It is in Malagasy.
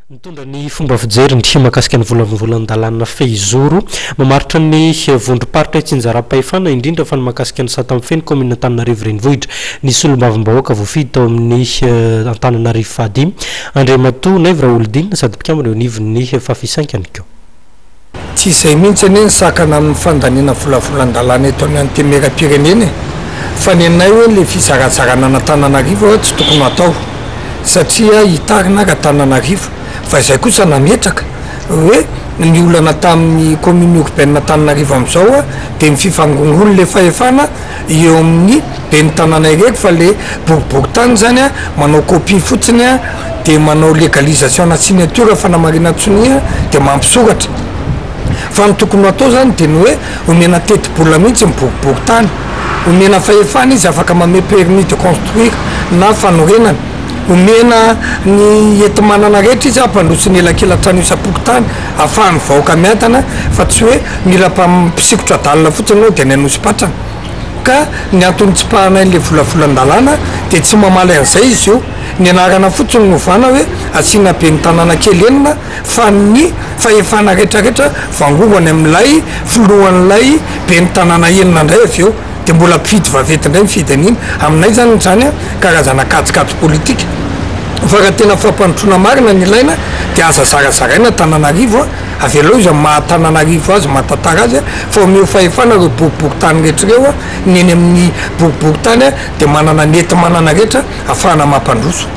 Nitondra ny fomba fijeriny mahakasika ny volavolan-dalàna fehizoro mamaritra ny vondrom-paritra itsinjaram-pahefana, indrindra fa ny mahakasika ny sata mifehy ny kaominina Antananarivo Renivohitra, ny solombavambahoaka voafidy tao amin'ny Antananarivo fahadimy, Andriamatoa Naivo Raholdina, sady mpikambana eo anivon'ny Fafisankany koa. Tsy izay mihitsy anie ny sakana amin'ny fandaniana volavolan-dalàna eto amin'ny Antenimierampirenena e! Fa ny anay hoe ilay fizarazarana an'Antananarivo tsy tokony ho atao satria hitarina ary Antananarivo fa izay kosa nametraka hoe ny olana tamin'ny commune urbaine Antananarivo amin'izao dia ny fivangongoan'ilay fahefana eo amin'ny ben'ny tanàna irery fa le boriborintany zany a manao copie fotsiny a de manao légalisation na signature fanamarinan-tsonia de mampisoratra fa ny tokony ho atao zany de ny hoe omena tetibola mihitsy ny boriborintany, omena fahefana izy afaka manome permis de construire na fanorenana, omena ny enti-manana rehetra izy hampandroso ny elakelan-trano isam-pokontany ahafahan'ny vahoaka miadana fa tsy hoe mila mpisikotra adalina fotsiny ianao de any Anosipatrana. Ka ny antony nitsipahanay an'ilay volavolan-dalàna dia tsy mamaly an'izay izy io. Ny anarana fotsiny no ovana hoe asiana ben'ny tanàna kely enina fa ny fahefana rehetrarehetra vangongo any amin'ilay filohan'ilay ben'ny tanàna enina indray avy eo. Dia mbola mpifidy vaventy indray mifidy an'iny. Aminay izany izany karazana kajikajy politika. Fa raha tena fampandrosoana marina no ilaina dia aza zarazaraina Antananarivo a! Avelao izy amin'ny maha Antananarivo azy, maha tantara azy fa omeo fahefana ireo boriborintany rehetra ireo, ny eny amin'ny boriborintany dia manana ny enti-manana rehetra ahafahana mampandroso.